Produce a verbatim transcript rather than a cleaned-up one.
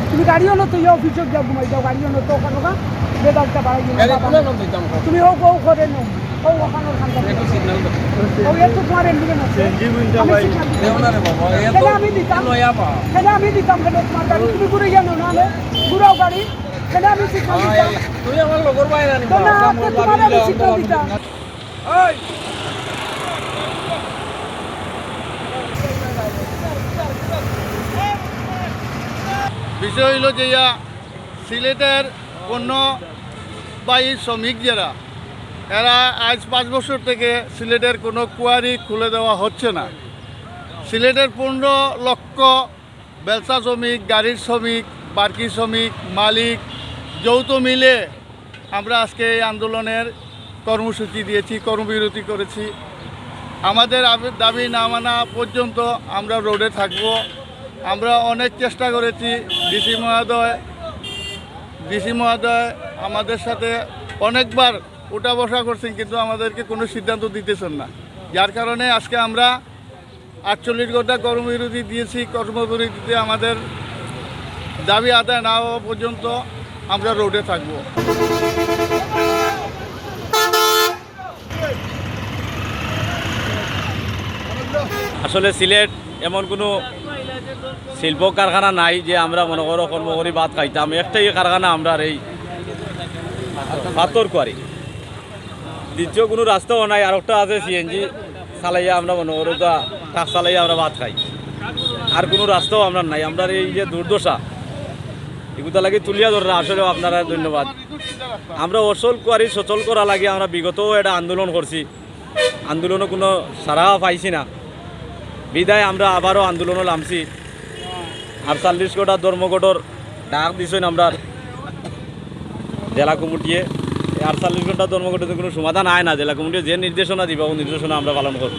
তুমি গাড়ি অনো তো ইয়া অফিসো গিয়া ঘুমাই যাও, গাড়ি অনো তো ওখানো গা, বেদালটা বাড়াই দিও না, গাড়ি বাবা। তুলে না দিতাম। তুমি হোক, হোক, করে নাও। ও ওখানো খান একটু সিগন্যাল দাও। ও একটু তোমার এন্ডিকে না। সিএনজি গুনটা আমি ভাই। সিগন্যাল দিতাম। দেও না রে বাবা, এ তো কেন আমি দিতাম? লয়া পা। কেন আমি দিতাম? কেন তোমার গাড়ি? তুমি ঘুরে গিয়া নাও না, আরে? ঘুরাও গাড়ি। কেন আমি সিগন্যাল দিতাম? তুই আমার লগর ভাই না নি তো না, বাবা, আপনি আমার তোমার ভাবি আমি দিলাম, সিগন্যাল আমার দিতাম। এই! বিষয় হইল যে ইয়া সিলেটের পণ্য বাহী শ্রমিক যারা, এরা আজ পাঁচ বছর থেকে সিলেটের কোনো কোয়ারি খুলে দেওয়া হচ্ছে না। সিলেটের পনেরো লক্ষ বেলচা শ্রমিক, গাড়ির শ্রমিক, বারকি শ্রমিক, মালিক যৌথ মিলে আমরা আজকে এই আন্দোলনের কর্মসূচি দিয়েছি, কর্মবিরতি করেছি। আমাদের আবে-, দাবি না মানা পর্যন্ত আমরা রোডে থাকব। আমরা অনেক চেষ্টা করেছি, ডিসি মহোদয়, ডিসি মহোদয় আমাদের সাথে অনেকবার উঠা বসা করছেন, কিন্তু আমাদেরকে কোনো সিদ্ধান্ত দিতেছেন না, যার কারণে আজকে আমরা আটচল্লিশ ঘন্টা কর্মবিরতি দিয়েছি। কর্মবিরতিতে আমাদের দাবি আদায় না হওয়া পর্যন্ত আমরা রোডে থাকব। আসলে সিলেট এমন কোনো শিল্প কারখানা নাই যে আমরা মনে করো কর্ম করি ভাত খাইতাম। একটাই কারখানা আমরার এই পাথর কোয়ারি। দ্বিতীয় কোনো রাস্তাও নাই। আর একটা আছে সিএনজি চালাইয়া আমরা মনে করো তা ট্রাক চালাইয়া আমরা ভাত খাই। আর কোনো রাস্তাও আমরার নাই। আমরার এই যে দুর্দশা, এগুতা লাগি তুলিয়া ধররা আসলেও আপনারা ধন্যবাদ। আমরা অচল কোয়ারি সচল করা লাগি আমরা বিগতও একটা আন্দোলন করছি, আন্দোলনও কোনো সাড়া পাইছি না, বিধায় আমরা আবারও আন্দোলনও লামছি। আটচল্লিশ ঘন্টা ধর্মঘটর ডাক দিছইন আমরার জেলা কমিটিয়ে। এই আটচল্লিশ ঘন্টা ধর্মঘটে তো কোনো সমাধান হয় না, জেলা কমিটিয়ে যে নির্দেশনা দিবা, ও নির্দেশনা আমরা পালন করব।